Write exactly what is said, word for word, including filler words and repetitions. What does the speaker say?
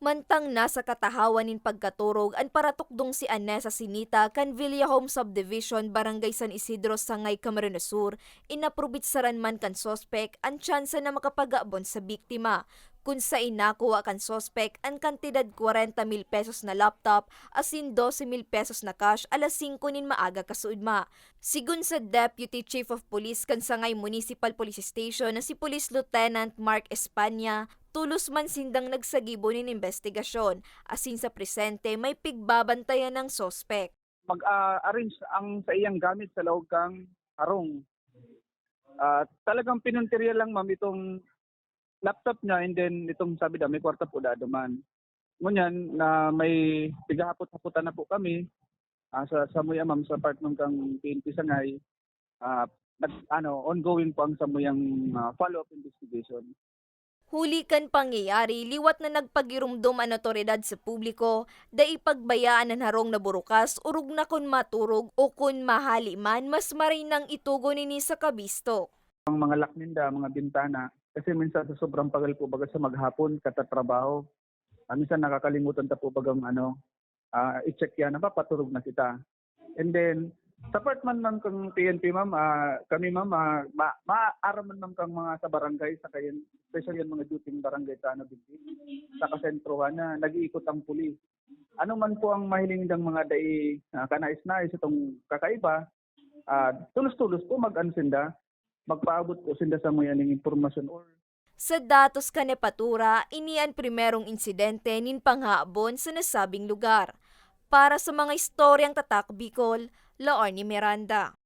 Mantang nasa katahawan nin pagkaturog an paratukdong si Anessa Sinita kan Villa Home Subdivision, Barangay San Isidro, Sangay, Camarines Sur, inaprobitsaran man kan suspek an tsansa na makapag-abon sa biktima, kun saen nakuha kan suspek an kantidad kwarenta mil pesos na laptop asin dose mil pesos na cash alas singko nin maaga kasuodma. Sigon sa Deputy Chief of Police kan Sangay Municipal Police Station na si Police Lieutenant Mark Espana, tolos man sindang nagsagibo nin imbestigasyon, asin sa presente may pigbabantayan ang suspek. Mag-a-arrange ang saiyang gamit sa laog kan harong. Ah, talagang pinuntirya lang, ma'am, itong laptop niya, and then itong sabi daw, may kwarta po daw duman. Ngunyan na may pighahapot-hapotan na po kami, ah, sa, samuya, ma'am, sa part man kan P N P Sangay, ah, nag-, ano, ongoing po ang samuyang, ah, follow-up investigation. Huli kan pangyayari, liwat na nagpagiromdom an awtoridad sa publiko, dai pagbayaan an harong na burukas, orog na kun maturog o kun mahali man, mas maray nang itugon ini sa kabistok. Ang mga lock ninda, mga bintana, kasi minsan sa sobrang pagal po baga sa maghapon, katatrabaho, ah, minsan nakakalimutan ta po bagang ano, ah, i-check yan, napapaturog na kita. And then, sa part man, ma'am, kan P N P, ma'am, ah, kami, ma'am, ah, ma-, maaram man, ma'am, kan mga sa barangay, sa kayan, especially yung mga duty ng barangay sa, ano, Digdig, sa kasentrohan na nag-iikot ang pulis. Ano man po ang mahiling nindang mga dai, ah, kanais-nais itong kakaiba, ah, tulos-tulos po mag-ano sinda, magpaabot po sinda sa mga yaning impormasyon or Sa datos kan Jepatura, ini an primerong insidente nin panghahabon sa nasabing lugar. Para sa mga istoryang Tatak Bicol, Laorne Miranda.